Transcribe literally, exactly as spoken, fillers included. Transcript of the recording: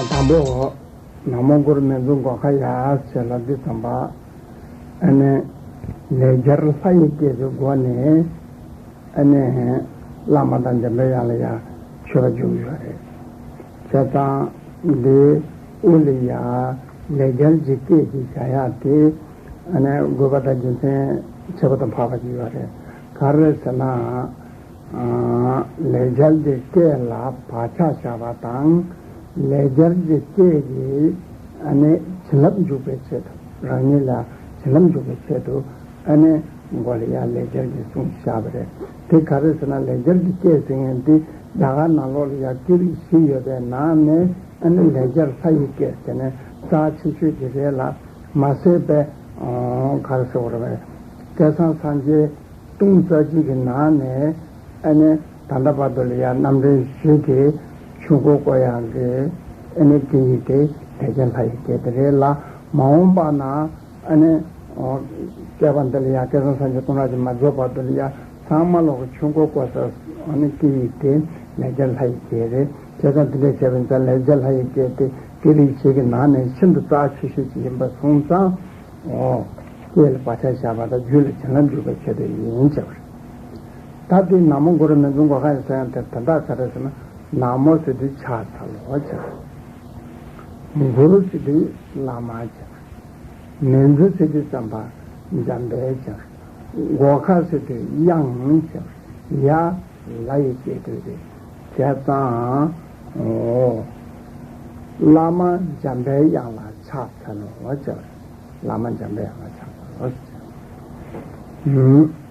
དང་པོ། ན་མོ་གུ་རུ་མཉྫུ་གྷོ་ཥ་ཡ་ཟེར་ལབ་དུས་ཙམ་པ། ཨ་ནི་ལེགས་སྦྱར་ལྷ་ཡི་སྐད་ཀྱི་སྒོ་ནས་ཨ་ནི་བླ་མ་དང་འཇམ་པའི་དབྱངས་ལ་ཡ་མཆོད་པ་བརྗོད་ཀྱི་ཡོད་རེད། བྱས་ཙང་འདི་དབུ་ལ་ཡ་ལེགས་སྦྱར་གྱི་སྐད་ཀྱི་བྱ་ཡག་དེ། ཨ་ནི་དགོས་པ་དང་རྒྱུ་མཚན་ཆེ་བ་དང་འཕགས་པ་ཅིག་ཡོད་རེད། ག་རེ་ཟེར་ན། ཨ། ལེགས་སྦྱར་གྱི་སྐད་ལ་བག་ཆགས་བཞག་པ་དང་། ལེགས་སྦྱར་གྱི་སྐད་ཀྱིས་ཨ་ནི་བྱིན་རླབས་འཇུག་པའི་ཆེད་དུ། རང་ཉིད་ལ་བྱིན་རླབས་འཇུག་པའི་ཆེད་དུ། ཨ་ནི་མགོ་ལ་ཡ་ལེགས་སྦྱར་གྱི་གསུང་བཞག་པ་རེད། དེ་ག་རེ་ཟེར་ན། ལེགས་སྦྱར་གྱི་སྐད་ཟེར་མཁན་དེ་རྒྱ་གར་ནང་ལོགས་ལ་ཡ་སྐད་རིགས་བཞི་ཡོད་པའི་ནང་ནས། ཨ་ནི་ལེགས་སྦྱར་ལྷ་ཡི་སྐད་ཟེར་ནས་རྩ་ཆེ་ཤོས་དེ་རེད་ལ། མ་ཟད་པའི་ཨོ་ག་རེ་ཟེར་དགོས་རེད་པས། སྐལ་བཟང་སངས་རྒྱས་སྟོང་རྩ་གཅིག་གི་ནང་ནས། ཨ་ནི་ད་ལྟ་བར་དུ་ལ་ཡ་རྣམ་འདྲེན་བཞི་གི་ཆོས་འཁོར་བསྐོར་ཡག་གི་ཨ་ནི་སྐད་ཡིག་དེ་ལེགས་སྦྱར་ལྷ་ཡི་སྐད་དེ་རེད་ལ། མ་འོངས་པ་ན་ཨ་ནི་ཨོ་བསྐལ་པ་འདི་ལ་ཡ་སྐལ་བཟང་སངས་རྒྱས་སྟོང་ཕྲག་གཅིག་མ་རྫོགས་བར་དུ་ལ་ཡ་ཚང་མ་ལོག་གི་ཆོས་འཁོར་བསྐོར་ས་ཨ་ནི་སྐད་ཡིག་དེ་ལེགས་སྦྱར་ལྷ་ཡི་སྐད་རེད། བྱས་ཙང་དེ་འདྲ་བྱས་པ་ཡིན་ཙང་ལེགས་སྦྱར་ལྷ་ཡི་སྐད་དེ་སྐད་རིགས་བཞི་གི་ནང་ནས་ཤིན་ཏུ་རྩ་ཆེ་ཤོས་ཅིག་ཡིན་པ་སོང་ཙང་། ཨོ། སྐད་ལ་བག་ཆགས་བཞག་པ་དང་རྒྱུད་ལ་བྱིན་རླབས་འཇུག་པའི་ཆེད་དུ་ཡིན་ཟེར་བ་རེད། ད་དེ་ན་མོ་གུ་རུ་མཉྫུ་གྷོ་ཥ་ཡ་ཟེར་ཡག་དེ་དོན་དག་ག་རེ་ཟེར་ན། ན་མོ་ཟེར་དུས་ཕྱག་འཚལ་ལོ་ཟེར། གུ་རུ་ཟེར་དུས་བླ་མ་ཟེར། མཉྫུ་ཟེར་དུས་ཙམ་པ་འཇམ་དཔལ་ཟེར། གྷོ་ཥ་ཟེར་དུས་དབྱངས་ཟེར། ཡ། ལྷ་ཡི་སྐད་དོད་དེ། བྱས་ཙང་། ཨོ། བླ་མ་འཇམ་པའི་དབྱངས་ལ་ཕྱག་འཚལ་ལོ་ཟེར། བླ་མ་འཇམ་པའི་དབྱངས་ལ་ཕྱག་འཚལ་ལོ་ཟེར། ཨུམ།